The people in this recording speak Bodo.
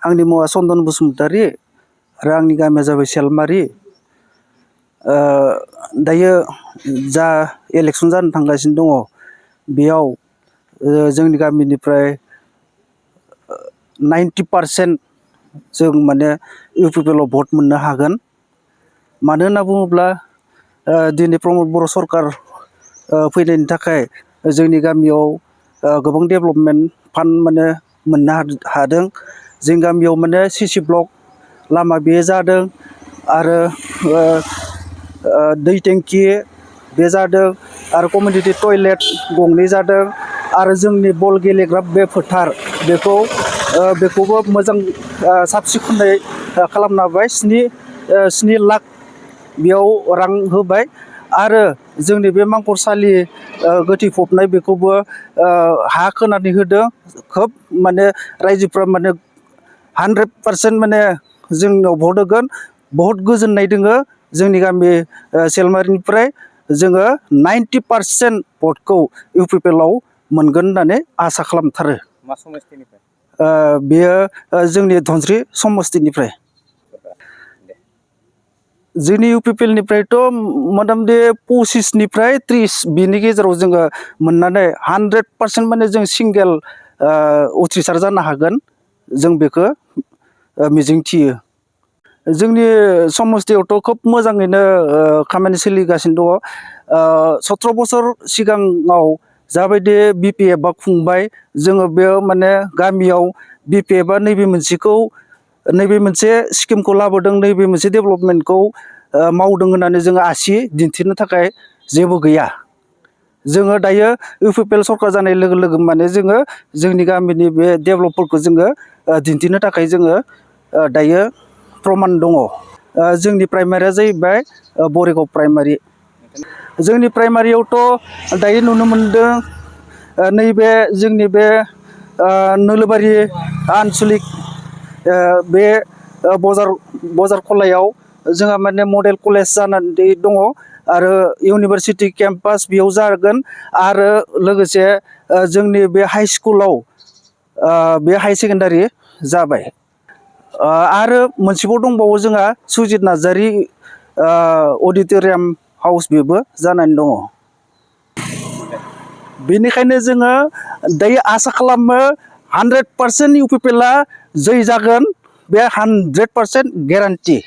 आंनि मुङा चन्दन बसुमतारी आरो आंनि गामिया जाबाय सेलमारि। दायो जा इलेक्सन जानो थांगासिनो दङ बेयाव जोंनि गामिनिफ्राय 90% जों माने इउपिपिएलआव भट मोननो हागोन। मानो होनना बुङोब्ला दिनै प्रमद बर' सरकार फैनायनि थाखाय जोंनि गामियाव गोबां डेभेलपमेन्ट फान्ड माने मोननो हादों। जोंनि गामियाव माने सिसि ब्लक लामा बे जादों आरो दै टेंकि बे जादों आरो कमिउनिटि टयलेट गंनै जादों आरो जोंनि बल गेलेग्रा बे फोथार बेखौबो मोजां साब सिखोनै खालामना होबाय। 7 लाख बेयाव रां होबाय आरो जोंनि बे मांखरसालि गोथै फबनाय बेखौबो हा खोनानै होदों। खोब माने रायजोफ्रा माने 100% माने जोंनाव भट होगोन। बहुद गोजोननाय दोङो जोंनि गामि सेलमारिनिफ्राय जोङो 90% भटखौ इउपिपिएलआव मोनगोन होननानै आसा खालामथारो। मा समस्थिनिफ्राय? बेयो जोंनि धनस्रि समस्थिनिफ्राय। जोंनि इउपिपिएलनिफ्रायथ' मथामथि 25निफ्राय 30 बिनि गेजेराव जोङो मोननानै 100% माने जों सिंगेल उथ्रिसार जानो हागोन जों बेखौ मिजिंथियो। जोंनि समस्थियावथ' खोब मोजाङैनो खामानि सोलिगासिनो दङ। 17 बोसोर सिगाङाव जाबायदि बिपिएफआ खुंबाय जोङो बेयाव माने गामियाव बिपिएफआ नैबे मोनसे स्किमखौ लाबोदों, नैबे मोनसे डेभेलपमेन्टखौ मावदों होननानै जोङो आसि दिन्थिनो थाखाय जेबो गैया। जोङो दायो इउपिपिएल सरकार जानाय लोगो लोगो माने जोङो जोंनि गामिनि बे डेभेलपफोरखौ जोङो दिन्थिनो थाखाय जोङो दायो प्रमान दङ। जोंनि प्राइमारिया जाहैबाय बरिगाव प्राइमारि। जोंनि प्राइमारियावथ' दायो नुनो मोनदों नैबे जोंनि बे नोलोबारि आनसलिक बे बजार खलायाव जोंहा माने मडेल कलेज जानानै दङ आरो इउनिभारसिटि केम्पास बेयाव जागोन आरो लोगोसे जोंनि बे हाइ स्कुलाव बे हाई सेकेन्डारि जाबाय। आरो मोनसेबाव दंबावो जोंहा सुजित नार्जारि अडिट'रियाम हाउस बेबो जानानै दङ। बेनिखायनो जोङो दायो आसा खालामो 100% इउपिपिएलआ जै जागोन, बे 100% गेरान्टि।